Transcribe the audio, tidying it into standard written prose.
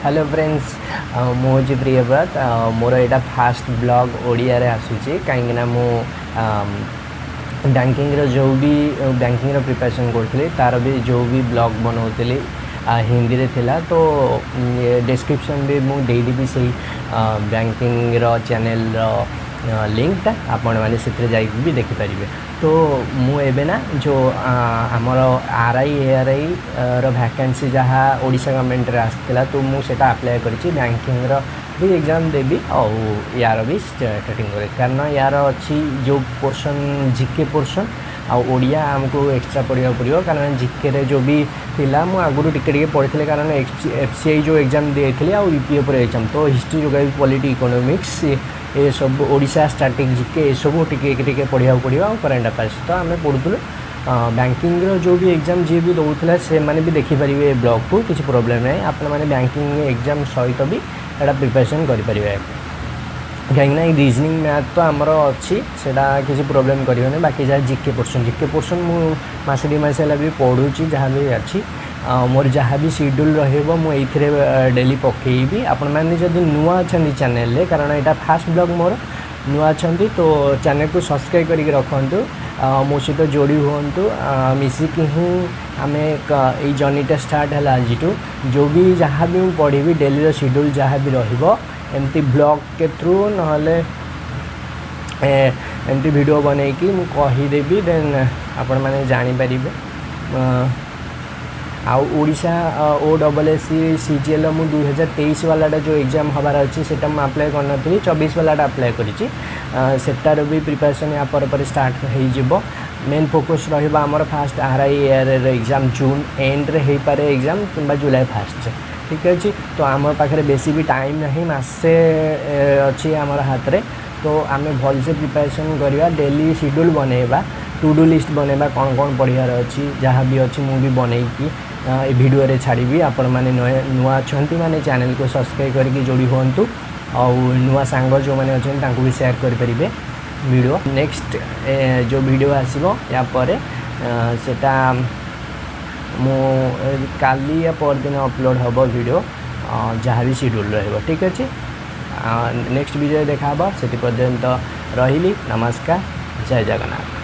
Hello friends, ମୁଁ ହେଉଛି ପ୍ରିୟବ୍ରତ। ମୋର ଏଇଟା ଫାଷ୍ଟ ବ୍ଲଗ୍ ଓଡ଼ିଆରେ ଆସୁଛି, କାହିଁକିନା ମୁଁ ବ୍ୟାଙ୍କିଙ୍ଗର ଯେଉଁ ବି ବ୍ୟାଙ୍କିଙ୍ଗର ପ୍ରିପାରେସନ୍ କରୁଥିଲି, ତା'ର ବି ଯେଉଁ ବି ବ୍ଲଗ୍ ବନାଉଥିଲି, ହିନ୍ଦୀରେ ଥିଲା। ତ ଡେସ୍କ୍ରିପସନ୍ ବି ମୁଁ ଦେଇଦେବି ସେଇ ବ୍ୟାଙ୍କିଙ୍ଗର ଚ୍ୟାନେଲ୍ର ଲିଙ୍କଟା, ଆପଣମାନେ ସେଥିରେ ଯାଇକି ବି ଦେଖିପାରିବେ। ତ ମୁଁ ଏବେ ନା ଯେଉଁ ଆମର ଆର୍ I, A R I ର ଭ୍ୟାକେନ୍ସି ଯାହା ଓଡ଼ିଶା ଗଭର୍ଣ୍ଣମେଣ୍ଟରେ ଆସିଥିଲା, ତ ମୁଁ ସେଇଟା ଆପ୍ଲାଏ କରିଛି। ବ୍ୟାଙ୍କିଙ୍ଗର ବି ଏକ୍ଜାମ୍ ଦେବି ଆଉ ୟାର ବି ଷ୍ଟାର୍ଟିଂ କରିବି, କାରଣ ୟାର ଅଛି ଯେଉଁ ପୋର୍ସନ୍, ଜିକେ ପୋର୍ସନ୍ ଆଉ ଓଡ଼ିଆ ଆମକୁ ଏକ୍ସଟ୍ରା ପଢ଼ିବାକୁ ପଡ଼ିବ। କାରଣ ଜିକେରେ ଯେଉଁ ବି ଥିଲା, ମୁଁ ଆଗରୁ ଟିକେ ଟିକେ ପଢ଼ିଥିଲି, କାରଣ ଏଫ୍ ସି I ଯେଉଁ ଏକ୍ଜାମ୍ ଦେଇଥିଲି ଆଉ ୟୁପିଏଫ୍ର ଏକ୍ଜାମ୍, ତ ହିଷ୍ଟ୍ରି, ଜୋଗ୍ରାଫି, ପଲିଟି, ଇକୋନୋମିକ୍ସ ଏସବୁ, ଓଡ଼ିଶା ଷ୍ଟାଟିକ୍ ଜିକେ ଏସବୁ ଟିକେ ଟିକେ ପଢ଼ିବାକୁ ପଡ଼ିବ। ଆଉ କରେଣ୍ଟ ଆଫେୟାର୍ସ ତ ଆମେ ପଢ଼ୁଥିଲୁ। ବ୍ୟାଙ୍କିଙ୍ଗର ଯେଉଁ ବି ଏକ୍ଜାମ୍ ଯିଏ ବି ଦେଉଥିଲା, ସେମାନେ ବି ଦେଖିପାରିବେ ଏ ବ୍ଲଗ୍କୁ, କିଛି ପ୍ରୋବ୍ଲେମ୍ ନାହିଁ। ଆପଣମାନେ ବ୍ୟାଙ୍କିଙ୍ଗ ଏକ୍ଜାମ୍ ସହିତ ବି ଏଇଟା ପ୍ରିପାରେସନ୍ କରିପାରିବେ, କାହିଁକିନା ଏଇ ରିଜନିଂ, ମ୍ୟାଥ୍ ତ ଆମର ଅଛି, ସେଇଟା କିଛି ପ୍ରୋବ୍ଲେମ୍ କରିବନି। ବାକି ଯାହା ଜିକେ ପୋର୍ସନ୍, ଜିକେ ପୋର୍ସନ୍ ମୁଁ ମାସେ 2 ମାସ ହେଲା ବି ପଢ଼ୁଛି। ଯାହା ବି ଅଛି, ମୋର ଯାହା ବି ସିଡ୍ୟୁଲ୍ ରହିବ, ମୁଁ ଏଇଥିରେ ଡେଲି ପକାଇବି। ଆପଣମାନେ ଯଦି ନୂଆ ଅଛନ୍ତି ଚ୍ୟାନେଲ୍ରେ, କାରଣ ଏଇଟା ଫାଷ୍ଟ ବ୍ଲଗ୍ ମୋର, ନୂଆ ଅଛନ୍ତି ତ ଚ୍ୟାନେଲ୍କୁ ସବସ୍କ୍ରାଇବ୍ କରିକି ରଖନ୍ତୁ, ମୋ ସହିତ ଯୋଡ଼ି ହୁଅନ୍ତୁ। ମିଶିକି ହିଁ ଆମେ ଏଇ ଜର୍ଣ୍ଣିଟା ଷ୍ଟାର୍ଟ ହେଲା ଆଜିଠୁ। ଯେଉଁ ବି ଯାହା ବି ମୁଁ ପଢ଼ିବି, ଡେଲିର ସିଡ୍ୟୁଲ୍ ଯାହା ବି ରହିବ, ଏମିତି ବ୍ଲଗ୍ କେ ଥ୍ରୁ ନହେଲେ ଏମିତି ଭିଡ଼ିଓ ବନେଇକି ମୁଁ କହିଦେବି, ଦେନ୍ ଆପଣମାନେ ଜାଣିପାରିବେ। ଆଉ ଓଡ଼ିଶା ଓ ଡବଲ୍ ଏସ୍ ସି ସିଜିଏଲ୍, ମୁଁ 2023 ବାଲାଟା ଯେଉଁ ଏକ୍ଜାମ୍ ହେବାର ଅଛି, ସେଇଟା ମୁଁ ଆପ୍ଲାଏ କରିନଥିଲି, 24 ବାଲାଟା ଆପ୍ଲାଏ କରିଛି। ସେଟାର ବି ପ୍ରିପାରେସନ୍ ୟା ପରେ ପରେ ଷ୍ଟାର୍ଟ ହେଇଯିବ। ମେନ୍ ଫୋକସ୍ ରହିବ ଆମର first R I, A R ଆଇର ଏକ୍ଜାମ୍। ଜୁନ୍ ଏଣ୍ଡରେ ହେଇପାରେ ଏକ୍ଜାମ୍ କିମ୍ବା ଜୁଲାଇ ଫାଷ୍ଟରେ, ଠିକ୍ ଅଛି। ତ ଆମ ପାଖରେ ବେଶୀ ବି ଟାଇମ୍ ନାହିଁ, ମାସେ ଅଛି ଆମର ହାତରେ। ତ ଆମେ ଭଲସେ ପ୍ରିପାରେସନ୍ କରିବା, ଡେଲି ସିଡ୍ୟୁଲ୍ ବନେଇବା, ଟୁ do list ବନେଇବା, କ'ଣ କ'ଣ ପଢ଼ିବାର ଅଛି। ଯାହା ବି ଅଛି, ମୁଁ ବି ବନେଇକି ଏ ଭିଡ଼ିଓରେ ଛାଡ଼ିବି। ଆପଣମାନେ ନୂଆ ଅଛନ୍ତି ମାନେ ଚ୍ୟାନେଲ୍କୁ ସବସ୍କ୍ରାଇବ୍ କରିକି ଯୋଡ଼ି ହୁଅନ୍ତୁ ଆଉ ନୂଆ ସାଙ୍ଗ ଯେଉଁମାନେ ଅଛନ୍ତି, ତାଙ୍କୁ ବି ସେୟାର କରିପାରିବେ ଭିଡ଼ିଓ। ନେକ୍ସଟ ଯେଉଁ ଭିଡ଼ିଓ ଆସିବ ୟା ପରେ, ସେଟା ମୁଁ କାଲି ୟା ପରଦିନ ଅପଲୋଡ଼ ହେବ ଭିଡ଼ିଓ, ଯାହା ବି ସିଡ୍ୟୁଲ୍ ରହିବ। ଠିକ୍ ଅଛି, ନେକ୍ସଟ ଭିଡ଼ିଓ ଦେଖା ହେବ, ସେଥି ପର୍ଯ୍ୟନ୍ତ ରହିଲି। ନମସ୍କାର, ଜୟ ଜଗନ୍ନାଥ।